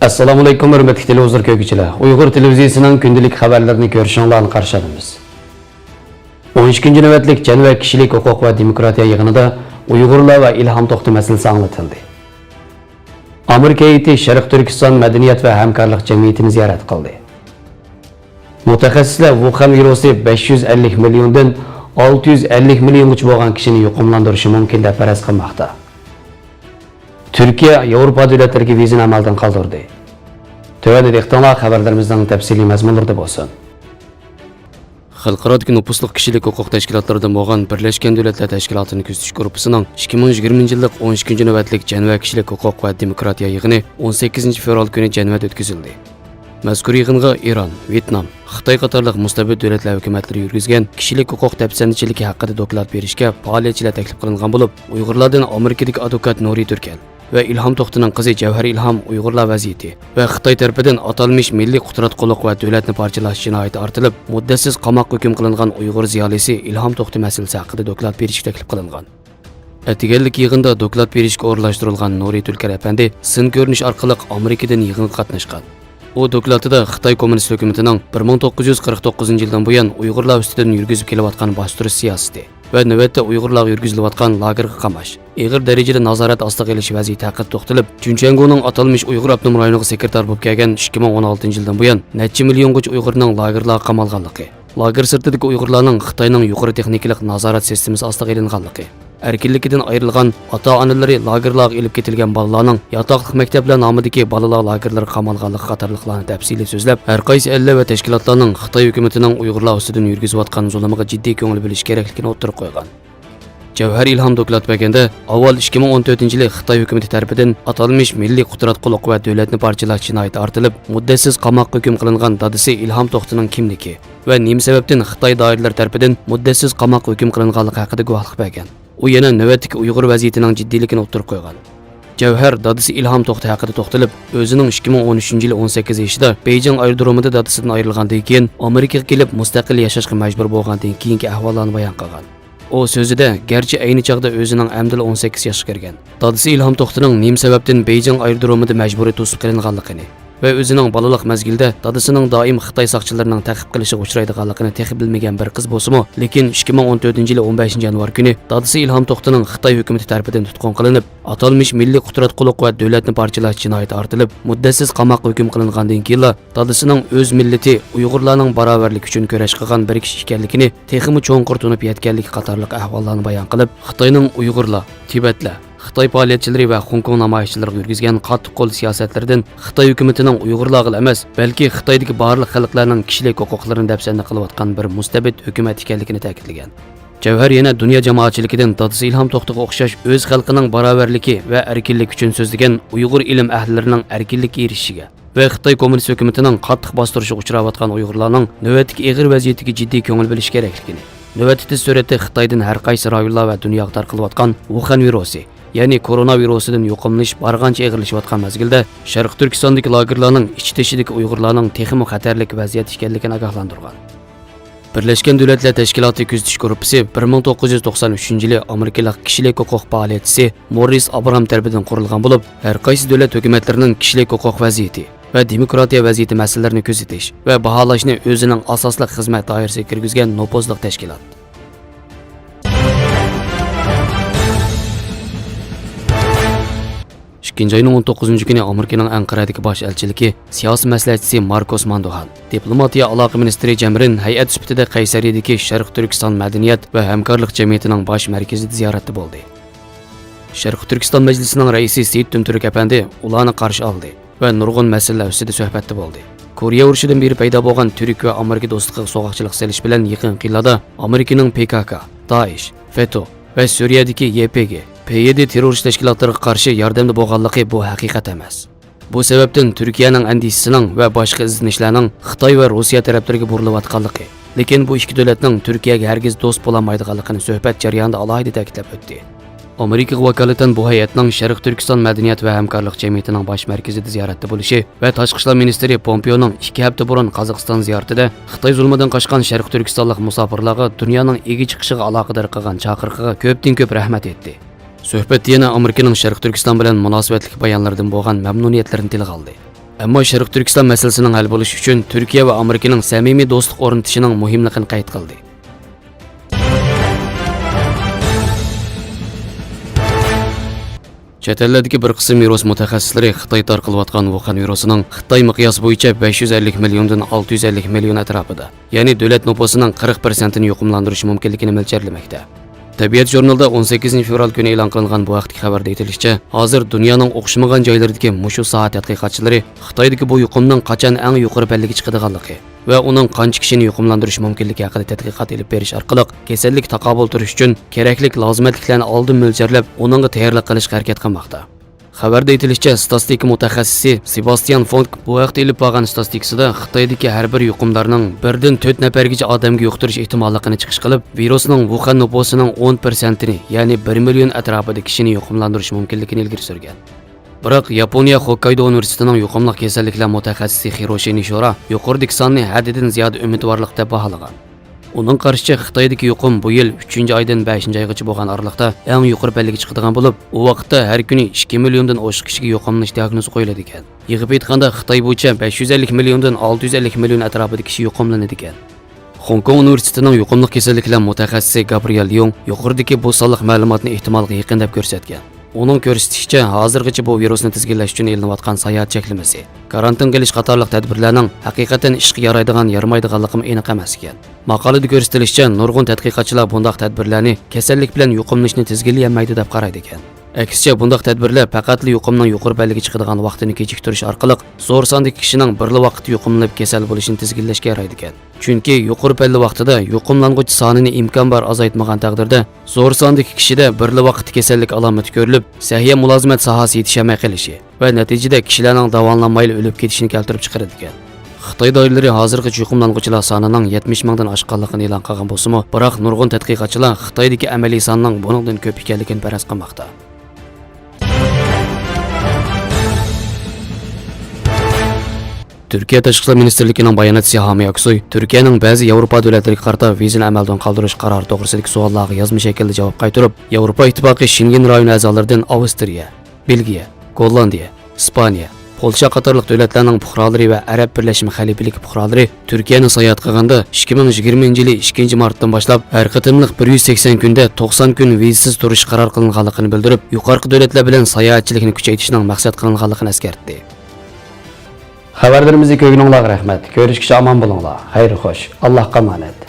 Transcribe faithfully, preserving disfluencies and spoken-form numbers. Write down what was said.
ئەسسالامۇئەلەيكۇم، ھۆرمەتلىك تېلېۋىزور كۆرگۈچىلەر. ئۇيغۇر تېلېۋىزىيىسىنىڭ كۈندىلىك خەۋەرلىرىنى كۆرۈشۈڭلارنى قارشى ئالىمىز. ئون ئىككىنچى نۆۋەتلىك جەنۋە كىشىلىك ھوقۇق ۋە دېموكراتىيە يىغىنىدا ئۇيغۇرلار ۋە ئىلھام توختى مەسىلىسى ئاڭلىتىلدى. ئامېرىكا ھەيئىتى شەرقىي تۈركىستان مەدەنىيەت ۋە ھەمكارلىق جەمئىيىتىنى زىيارەت قىلدى. مۇتەخەسسىسلەر ۋۇخەن ۋىرۇسى بەش يۈز ئەللىك مىليوندىن ئالتە يۈز ئەللىك مىليونغىچە بولغان كىشىنى يۇقۇملاندۇرۇشى مۇمكىن دەپ پەرەز قىلماقتا. تۈركىيە ياۋروپا دۆلەتلىرىگە ۋىزىنى ئەمەلدىن قالدۇردى. تۆۋەندە دىققىتىڭلار خەۋەرلىرىمىزنىڭ تەپسىلىي مەزمۇنلىرىدا بولسۇن. خەلقئارادىكى نوپۇسلۇق كىشىلىك ھوقۇق تەشكىلاتلىرىدىن بولغان بىرلەشكەن دۆلەتلەر تەشكىلاتىنى كۆزىتىش گۇرۇپپىسىنىڭ ئىككى مىڭ يىگىرمىنچى يىللىق ئون ئىككىنچى نۆۋەتلىك جەنۋە كىشىلىك ھوقۇق ۋە دېموكراتىيە يىغىنى ئون سەككىزىنچى فېۋرال كۈنى جەنۋەدە ئۆتكۈزۈلدى. مەزكۇر يىغىنغا ئىران، ۋيېتنام، خىتاي قاتارلىق مۇستەبىت دۆلەتلەر ھۆكۈمەتلىرى يۈرگۈزگەن كىشىلىك ھوقۇق دەپسەندىچىلىكى ھەققىدە دوكلات بېرىشكە پائالىيەتچىلەر تەكلىپ قىلىنغان بولۇپ، ئۇيغۇرلاردىن ئامېرىكىدىكى ئادۋوكات نۇرى تۈركەل ۋە ئىلھام توختىنىڭ قىزى جەۋھەر ئىلھام ئۇيغۇرلار ۋەزىيىتى ۋە خىتاي تەرىپىدىن ئاتالمىش مىللىي قۇتراتقۇلۇق ۋە دۆلەتنى پارچىلاش جىنايىتى ئارتىلىپ، مۇددەتسىز قاماققا ھۆكۈم قىلىنغان ئۇيغۇر زىيالىيسى ئىلھام توختى مەسىلىسى ھەققىدە دوكلات بېرىشكە تەكلىپ قىلىنغان. ئەتىگەنلىك يىغىندا دوكلات بېرىشكە ئورۇنلاشتۇرۇلغان نۇرى تۈركەل ئەپەندى سىن كۆرۈنۈش ئارقىلىق ئامېرىكىدىن يىغىنغا قاتناشقان. ئۇ دوكلاتىدا خىتاي كوممۇنىست ھۆكۈمىتىنىڭ بىر مىڭ توققۇز يۈز قىرىق توققۇزىنچى يىلدىن بۇيان ئۇيغۇرلار ئۈستىدىن يۈرگۈزۈپ كېلىۋاتقان باستۇرۇش سىياسىتى ۋە نۆۋەتتە ئۇيغۇرلارغا يۈرگۈزۈلۈۋاتقان لاگېرغا قاماش، ئېغىر دەرىجىدە نازارەت ئاستىغا ئېلىش ۋەزىيىتى ھەققىدە توختىلىپ، چۈنچۈەنگونىڭ ئاتالمىش ئۇيغۇر ئاپتونوم رايونىغا سېكرېتار بولۇپ كەلگەن ئىككى مىڭ ئون ئالتىنچى يىلدىن بۇيان نەچچە مىليونغىچە ئۇيغۇرنىڭ لاگېرلارغا قامالغانلىقى، لاگېر سىرتىدىكى ئۇيغۇرلارنىڭ خىتاينىڭ يۇقىرى تېخنىكىلىق نازارەت سىستېمىسى ئاستىغا ئېلىنغانلىقى، ئەركىنلىكىدىن ئايرىلغان، ئاتا-ئانىلىرى لاگېرلارغا ئېلىپ كېتىلگەن بالىلارنىڭ ياتاقلىق مەكتەپلەر نامىدىكى بالىلار لاگېرلىرىغا قامالغانلىقى قاتارلىقلارنى تەپسىلىي سۆزلەپ، ھەر قايسى ئەللەر ۋە تەشكىلاتلارنىڭ خىتاي ھۆكۈمىتىنىڭ ئۇيغۇرلار ئۈستىدىن يۈرگۈزۈۋاتقان زۇلۇمىغا جىددىي كۆڭۈل بۆلۈش كېرەكلىكىنى ئوتتۇرىغا قويغان. جەۋھەر ئىلھام دوكلات بەرگەندە، ئاۋۋال ئىككى مىڭ ئون تۆتىنچى يىلى خىتاي ھۆكۈمىتى تەرىپىدىن ئاتالمىش مىللىي قۇتراتقۇلۇق ۋە دۆلەتنى پارچىلاش جىنايىتى ئارتىلىپ، مۇددەتسىز قاماققا ھۆكۈم قىلىنغان دادىسى ئىلھام توختىنىڭ كىملىكى ۋە نېمە سەۋەبتىن خىتاي دائىرىلىرى تەرىپىدىن مۇددەتسىز قاماققا ھۆكۈم قىلىنغانلىقى ھەققىدە گۇۋاھلىق بەرگەن. ئۇ يەنە نۆۋەتتىكى ئۇيغۇر ۋەزىيىتىنىڭ جىددىيلىكىنى ئوتتۇرىغا قويغان. جەۋھەر دادىسى ئىلھام توختى ھەققىدە توختىلىپ، ئۆزىنىڭ ئىككى مىڭ ئون ئۈچىنچى يىلى ئون سەككىز يېشىدا بېيجىڭ ئايرودرومىدا دادىسىدىن ئايرىلغاندىن كېيىن ئامېرىكىغا كېلىپ مۇستەقىل ياشاشقا مەجبۇر بولغاندىن كېيىنكى ئەھۋاللارنى بايان قىلغان. ئۇ سۆزىدە، گەرچە ئەينى چاغدا ئۆزىنىڭ ئەمدىلا ئون سەككىز ياشقا كىرگەن، دادىسى ئىلھام توختىنىڭ نېمە سەۋەبتىن بېيجىڭ ئايرودرومىدا مەجبۇرىي توسۇپ قېلىنغانلىقىنى ۋە ئۆزىنىڭ بالىلىق مەزگىلىدە دادىسىنىڭ دائىم خىتاي ساقچىلىرىنىڭ تەقىب قىلىشىغا ئۇچرايدىغانلىقىنى تېخى بىلمىگەن بىر قىز بولسىمۇ، لېكىن ئىككى مىڭ ئون تۆتىنچى يىلى ئون بەشىنچى يانۋار كۈنى دادىسى ئىلھام توختىنىڭ خىتاي ھۆكۈمىتى تەرىپىدىن تۇتقۇن قىلىنىپ، ئاتالمىش مىللىي قۇتراتقۇلۇق ۋە دۆلەتنى پارچىلاش جىنايىتى ئارتىلىپ، مۇددەتسىز قاماققا ھۆكۈم قىلىنغاندىن كېيىنلا، دادىسىنىڭ ئۆز مىللىتى ئۇيغۇرلارنىڭ باراۋەرلىكى ئۈچۈن كۈرەش قىلغان بىر كىشى ئىكەنلىكىنى تېخىمۇ چوڭقۇر تونۇپ يەتكەنلىكى قاتارلىق ئەھۋاللارنى بايان قىلىپ، خىتاينىڭ ئۇيغۇرلار، تىبەتلەر، خىتاي پائالىيەتچىلىرى ۋە خوڭكوڭ نامايىشچىلىرىغا يۈرگۈزگەن قاتتىق قول سىياسەتلىرىدىن خىتاي ھۆكۈمىتىنىڭ ئۇيغۇرلارغىلا ئەمەس، بەلكى خىتايدىكى بارلىق خەلقلەرنىڭ كىشىلىك ھوقۇقلىرىنى دەپسەندە قىلىۋاتقان بىر مۇستەبىت ھۆكۈمەت ئىكەنلىكىنى تەكىتلىگەن. جەۋھەر يەنە دۇنيا جامائەتچىلىكىدىن دادىسى ئىلھام توختىغا ئوخشاش ئۆز خەلقىنىڭ باراۋەرلىكى ۋە ئەركىنلىكى ئۈچۈن سۆزلىگەن ئۇيغۇر ئىلىم ئەھلىلىرىنىڭ ئەركىنلىككە ئېرىشىشىگە ۋە خىتاي كوممۇنىست ھۆكۈمىتىنىڭ قاتتىق باستۇرۇشىغا ئۇچراۋاتقان ئۇيغۇرلارنىڭ نۆۋەتتىكى ئېغىر ۋەزىيىتىگە جىددىي كۆڭۈل بۆلۈش كېرەكلىكىنى، نۆۋەتتە تېز سۈرئەتتە خىتايدىن ھەر قايسى رايونلار ۋە دۇنياغا تارقىلىۋاتقان ۋۇخەن ۋىرۇسى، يەنى كورونا ۋىرۇسىدىن يۇقۇملىنىش بارغانچە ئېغىرلىشىۋاتقان مەزگىلدە، شەرقىي تۈركىستاندىكى لاگېرلارنىڭ ئىچ تېشىدىكى ئۇيغۇرلارنىڭ تېخىمۇ خەتەرلىك ۋەزىيەتتە ئىكەنلىكىنى ئاگاھلاندۇرغان. بىرلەشكەن دۆلەتلەر تەشكىلاتى كۆزىتىش گۇرۇپپىسى بىر مىڭ توققۇز يۈز توقسان ئۈچىنچى يىلى ئامېرىكىلىق كىشىلىك ھوقۇق پائالىيەتچىسى موررىس ئابرام تەرىپىدىن قۇرۇلغان بولۇپ، ھەر قايسى دۆلەت ھۆكۈمەتلىرىنىڭ كىشىلىك ھوقۇق ۋەزىيىتى ۋە دېموكراتىيە ۋەزىيىتى مەسىلىلىرىنى كۆزىتىش ۋە باھالاشنى ئۆزىنىڭ ئاساسلىق خىزمەت دائىرىسىگە كىرگۈزگەن نوپۇزلۇق تەشكىلات. ئىككىنچى ئاينىڭ ئون توققۇزىنچى كۈنى ئامېرىكىنىڭ ئەنقەرەدىكى باش ئەلچىلىكى سىياسىي مەسلىھەتچىسى ماركوس ماندوھان، دىپلوماتىيە ئالاقە مىنىستىرى جەمرىن ھەيئەت سۈپىتىدە قەيسەرىدىكى شەرقىي تۈركىستان مەدەنىيەت ۋە ھەمكارلىق جەمئىيىتىنىڭ باش مەركىزىدە زىيارەتتە بولدى. شەرقىي تۈركىستان مەجلىسىنىڭ رەئىسى سېيىت تۈنتۈرك ئەپەندى ئۇلارنى قارشى ئالدى ۋە نۇرغۇن مەسىلىلەر ئۈستىدە سۆھبەتتە بولدى. كورېيە ئۇرۇشىدىن بېرى پەيدا بولغان تۈرك ۋە ئامېرىكا دوستلۇقىغا سوغۇقچىلىق سېلىش بىلەن يېقىنقى يىللاردا ئامېرىكىنىڭ پې كې كې، دائىش، فېتو ۋە سۈرىيەدىكى يې پې گې، پې يې دې تېررورىست تەشكىلاتلىرىغا قارشى ياردەمدە بولغانلىقى بۇ ھەقىقەت ئەمەس. بۇ سەۋەبتىن تۈركىيەنىڭ ئەندىشىسىنىڭ ۋە باشقا ئىزدىنىشلەرنىڭ خىتاي ۋە روسىيە تەرەپلىرىگە بۇرۇلۇۋاتقانلىقى، لېكىن بۇ ئىككى دۆلەتنىڭ تۈركىيەگە ھەرگىز دوست بولالمايدىغانلىقىنى سۆھبەت جەريانىدا ئالاھىدە تەكىتلەپ ئۆتتى. ئامېرىكىغا ۋاكالىتەن بۇ ھەيئەتنىڭ شەرقىي تۈركىستان مەدەنىيەت ۋە ھەمكارلىق جەمئىيىتىنىڭ باش مەركىزىدە زىيارەتتە بولۇشى ۋە تاشقى ئىشلار مىنىستىرى پومپېئونىڭ ئىككى ھەپتە بۇرۇن قازاقىستان زىيارىتىدە خىتاي زۇلمىدىن قاچقان شەرقىي تۈركىستانلىق مۇساپىرلارغا دۇنيانىڭ ئىگە چىقىشىغا ئالاقىدار قىلغان چاقىرىقىغا كۆپتىن كۆپ رەھمەت ئېيتتى. سۆھبەتتە يەنە ئامېرىكىنىڭ شەرقىي تۈركىستان بىلەن مۇناسىۋەتلىك بايانلىرىدىن بولغان مەمنۇنىيەتلىرىنى تىلغا ئالدى. ئەمما شەرقىي تۈركىستان مەسىلىسىنىڭ ھەل بولۇشى ئۈچۈن تۈركىيە ۋە ئامېرىكىنىڭ سەمىمىي دوستلۇق ئورنىتىشىنىڭ مۇھىملىقىنى قەيت قىلدى. چەت ئەللەردىكى بىر قىسىم ۋىرۇس مۇتەخەسسىسلىرى خىتاي تارقىلىۋاتقان ۋۇخەن ۋىرۇسىنىڭ خىتاي مىقياسى بويىچە بەش يۈز ئەللىك مىليوندىن ئالتە يۈز ئەللىك مىليون ئەتراپىدا، يەنى دۆلەت نوپۇسىنىڭ قىرىق پىرسەنتىنى يۇقۇملاندۇرۇشى مۇمكىنلىكىنى مۆلچەرلىمەكتە. تەبىئەت ژۇرنىلىدا ئون سەككىزىنچى فېۋرال كۈنى ئېلان قىلىنغان بۇ ھەقتىكى خەۋەردە ئېيتىلىشىچە، ھازىر دۇنيانىڭ ئوخشىمىغان جايلىرىدىكى مۇشۇ ساھە تەتقىقاتچىلىرى خىتايدىكى بۇ يۇقۇمنىڭ قاچان ئەڭ يۇقىرى پەللىگە چىقىدىغانلىقى ۋە ئۇنىڭ قانچە كىشىنى يۇقۇملاندۇرۇشى مۇمكىنلىكى ھەققىدە تەتقىقات ئېلىپ بېرىش ئارقىلىق، كېسەللىك تاقابىل تۇرۇش ئۈچۈن كېرەكلىك لازىمەتلىكلەرنى ئالدىن مۆلچەرلەپ، ئۇنىڭغا تەييارلىق قىلىشقا ھەرىكەت قىلماقتا. خەۋەردە ئېيتىلىشىچە، ستاتىستىكا مۇتەخەسسىسى سېباستيان فونك بۇ ھەقتە ئېلىپ بارغان ستاتىستىكىسىدا خىتايدىكى ھەر بىر يۇقۇمدارنىڭ بىردىن تۆت نەپەرگىچە ئادەمگە يۇقتۇرۇش ئېھتىماللىقىنى چىقىش قىلىپ، ۋىرۇسنىڭ ۋۇخەن نوپۇسىنىڭ ئون پىرسەنتىنى، يەنى بىر مىليون ئەتراپىدا كىشىنى يۇقۇملاندۇرۇشى مۇمكىنلىكىنى ئىلگىرى سۈرگەن. بىراق ياپونىيە خوككايدو ئۇنىۋېرسىتېتىنىڭ يۇقۇملۇق كېسەللىكلەر مۇتەخەسسىسى خىروشى نىشورا يۇقىرىدىكى ساننى ھەددىدىن زىيادە ئۈمىدۋارلىق دەپ باھالىغان. ئۇنىڭ قارىشىچە، خىتايدىكى يۇقۇم بۇ يىل ئۈچىنچى ئايدىن بەشىنچى ئايغىچە بولغان ئارىلىقتا ئەڭ يۇقىرى پەللىگە چىقىدىغان بولۇپ، ئۇ ۋاقىتتا ھەر كۈنى ئىككى مىليوندىن ئوشۇق كىشىگە يۇقۇملىنىش دىئاگنوزى قويۇلىدىكەن. يىغىپ ئېيتقاندا، خىتاي بويىچە بەش يۈز ئەللىك مىليوندىن ئالتە يۈز ئەللىك مىليون ئەتراپىدا كىشى يۇقۇملىنىدىكەن. خوڭكوڭ ئۇنىۋېرسىتېتىنىڭ يۇقۇملۇق كېسەللىكلەر مۇتەخەسسىسى گابرىيېل ليۇڭ يۇقىرىدىكى بۇ سانلىق مەلۇماتنى ئېھتىمالغا يېقىن دەپ كۆرسەتكەن. ئۇنىڭ كۆرسىتىشىچە، ھازىرغىچە بۇ ۋىرۇسنى تىزگىنلەش ئۈچۈن ئېلىنىۋاتقان ساياھەت چەكلىمىسى، كارانتىن قىلىش قاتارلىق تەدبىرلەرنىڭ ھەقىقەتەن ئىشقا يارايدىغان، يارىمايدىغانلىقىمۇ ئېنىق ئەمەس ئىكەن. ماقالىدە كۆرسىتىلىشىچە، نۇرغۇن تەتقىقاتچىلار بۇنداق تەدبىرلەرنى كېسەللىك بىلەن يۇقۇملىنىشنى تىزگىنلىيەلمەيدۇ دەپ قارايدىكەن. ئەكسىچە، بۇنداق تەدبىرلەر پەقەتلا يۇقۇمنىڭ يۇقىرى پەللىگە چىقىدىغان ۋاقتىنى كېچىكتۈرۈش ئارقىلىق زور ساندىكى كىشىنىڭ بىرلا ۋاقىتتا يۇقۇملىنىپ كېسەل بولۇشىنى تىزگىنلەشكە يارايدىكەن. چۈنكى يۇقىرى پەللە ۋاقتىدا يۇقۇملانغۇچى سانىنى ئىمكان بار ئازايتمىغان تەقدىردە، زور ساندىكى كىشىدە بىرلا ۋاقىتتا كېسەللىك ئالامىتى كۆرۈلۈپ، سەھىيە مۇلازىمەت ساھەسى يېتىشەلمەي قېلىشى ۋە نەتىجىدە كىشىلەرنىڭ داۋالىنالمايلا ئۆلۈپ كېتىشىنى كەلتۈرۈپ چىقىرىدىكەن. خىتاي دائىرىلىرى ھازىرغىچە يۇقۇملانغۇچىلار سانىنىڭ يەتمىش مىڭدىن ئاشقانلىقىنى ئېلان قىلغان بولسىمۇ، بىراق نۇرغۇن تەتقىقاتچىلار خىتايدىكى ئەمەلىي ساننىڭ بۇنىڭدىن كۆپ ئىكەنلىكىنى پەرەز قىلماقتا. تۈركىيە تاشقى ئىشلار مىنىستىرلىكىنىڭ باياناتچىسى ھامى ئاكسوي تۈركىيەنىڭ بەزى ياۋروپا دۆلەتلىرىگە قارىتا ۋىزىنى ئەمەلدىن قالدۇرۇش قارارى توغرىسىدىكى سوئاللارغا يازما شەكىلدە جاۋاب قايتۇرۇپ، ياۋروپا ئىتتىپاقى شېنگېن رايونى ئەزالىرىدىن ئاۋسترىيە، بېلگىيە، گوللاندىيە، ئىسپانىيە، پولشا قاتارلىق دۆلەتلەرنىڭ پۇقرالىرى ۋە ئەرەب بىرلەشمە خەلىپىلىكى پۇقرالىرى تۈركىيەنى ساياھەت قىلغاندا، ئىككى مىڭ يىگىرمىنچى يىلى ئىككىنچى مارتتىن باشلاپ ھەر قېتىملىق بىر يۈز سەكسەن كۈندە توقسان كۈن ۋىزىسىز تۇرۇشقا قارار قىلىنغانلىقىنى بىلدۈرۈپ، يۇقىرىقى دۆلەتلەر بىلەن ساياھەتچىلىكنى كۈچەيتىشنىڭ مەقسەت قىلىنغانلىقىنى ئەسكەرتتى. خەۋەرلىرىمىزنى كۆرگىنىڭلارغا رەھمەت. كۆرۈشكىچە ئامان بولۇڭلار. خەير خوش. ئاللاھقا ئامانەت.